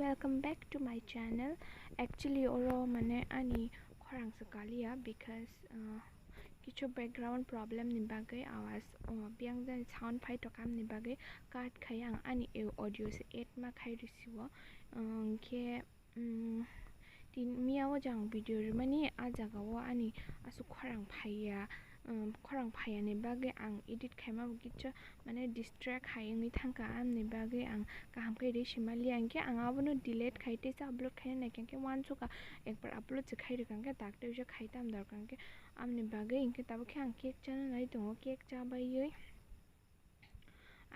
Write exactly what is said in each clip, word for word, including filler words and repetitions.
Welcome back to my channel. Actually, oro mane ani khorang se kaliya because, uh, kichu background problem ni bagwi awaz, uh, biyang jani sound phai tokam ni bagwi cut khai ang ani e audio se add ma khai risiwo. Uh, hwnkhe, um, tin miya o jang video rimani a jaga o ani aswk khorang phaiya, um, khorang phaiya ni bagwi ang edit khaima bo kichu mane distract hai wngwi thangkha, amni bagwi ang kaham khe rwi sima liya, hinkhe ang abono delete khai teisa upload khaina naikha, hinkhe uansukha ekbar upload se khai rwkha, hinkhe tak teisa khai tam dorkar, hinkhe amni bagwi hinkhe tabuk khe ang cake chana nai tongo, cake chabaiwi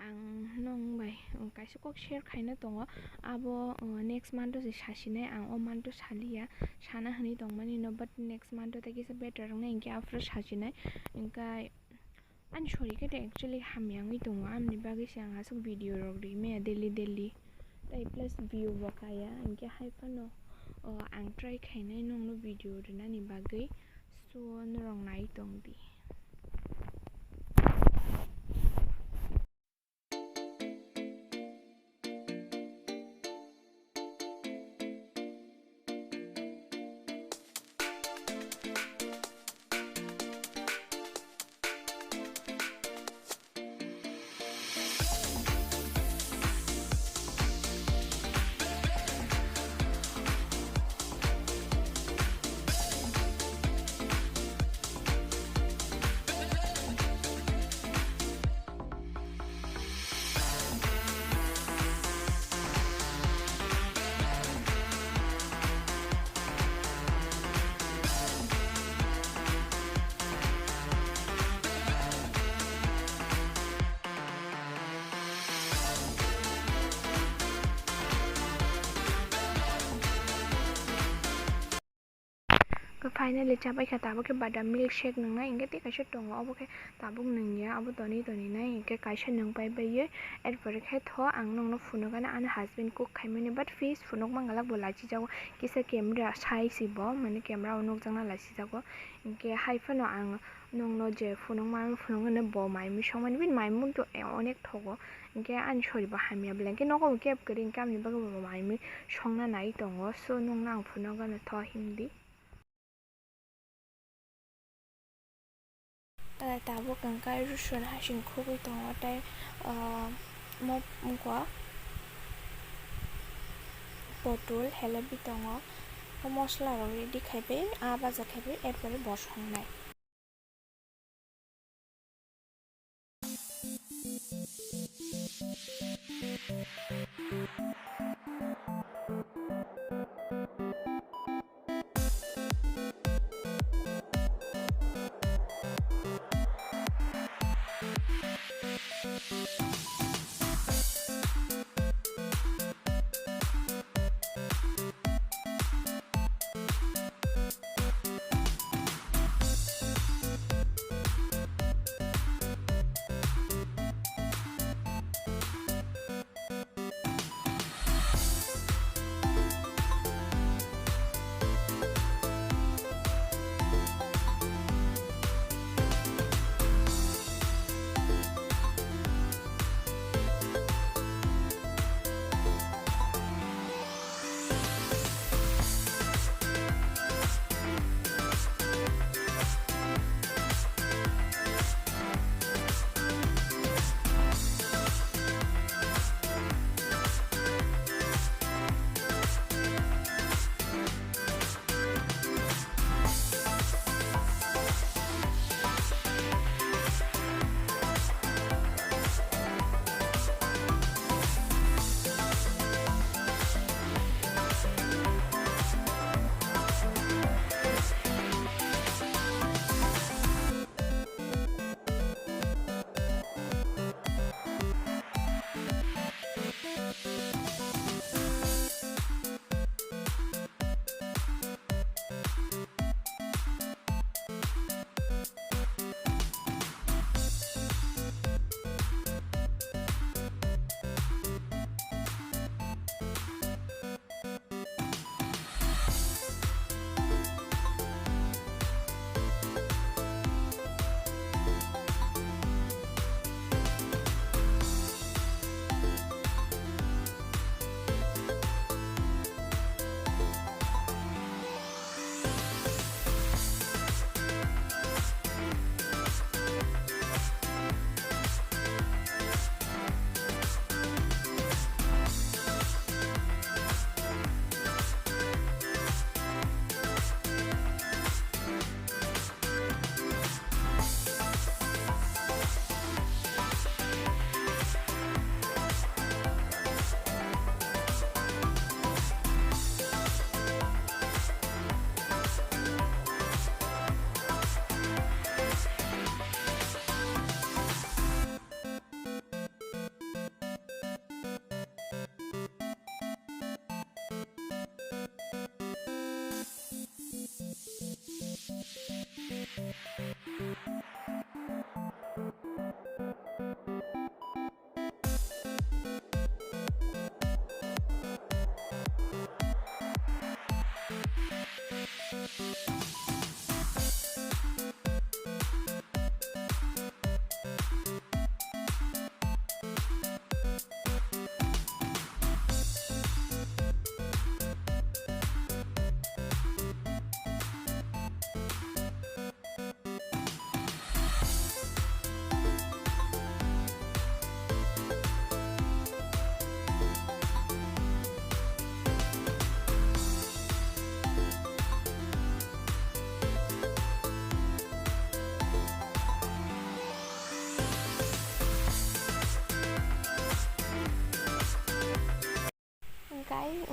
ang nwng bai kaisa kok share khaina tongo, abo, uh, next month o se sasinai, ang o month o saliya, sana hinwi tongmani no, but next month o tei kisa better wngnai, hinkhe aphuru sasinai, hinkhe Ani sori khe de actually hamya wngwi tongo, amni bagwi se ang aswk video rok ri maya daily daily, tei plus view bo kaya, hinkhe hai phano, o, ang try khainai nongno video rinani bagwi, so norok nai tong di. Finally chabai kha, tabuk khe badam milk shake nwngnai, hinkhe tei kaisa tongo, obo khe tabuk nungya, abo tonwi tonwi nai, hinkhe kaisa nung pai baiwi, erpore khe tho ang nongno phunukgana ani husband cook khaimani, but face phunuk mangalak bo lachijago, kisa camera sai si bo, mane camera o nukjakna lachijago, hinkhe hai phano ang nongno je phunukma phunukgana bo mai mui songmani, bini mai mui to onek thogo, hinkhe ani sori bo hamya belai, hinkhe nogo bo keb kwrwi, hinkhe amni bagwi bo mai mui songna nai tongo, so nongno ang phunukgana tho himdi. Tabuk hwnkhe rusun hasing khugwi tongo, tei, ah, mo-, mokwa potul helebi tongo. O mosla rok ready khaiwi, ah, baja khaiwi, erpore bo songnai.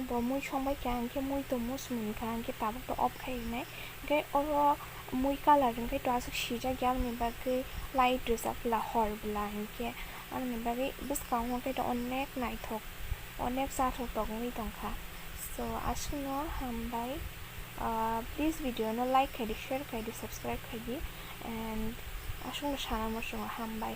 To mui songbai kha, hwnkhe mui tongmo sumui kha, hwnkhe tabuk to off khai rinai. Hwnkhe oro mui colour hwnkhe to aswk sijak ya, aboni bagwi light rwjak bwla, hor bwla, hwnkhe aboni bagwi bwskango hwnkhe to onek naithok, onek chathok tok wngwi tongkha. So, aswkno hambai. Ah, please video no like khai di, share khai di, subscribe khai di, and aswkno sana muchungo hambai.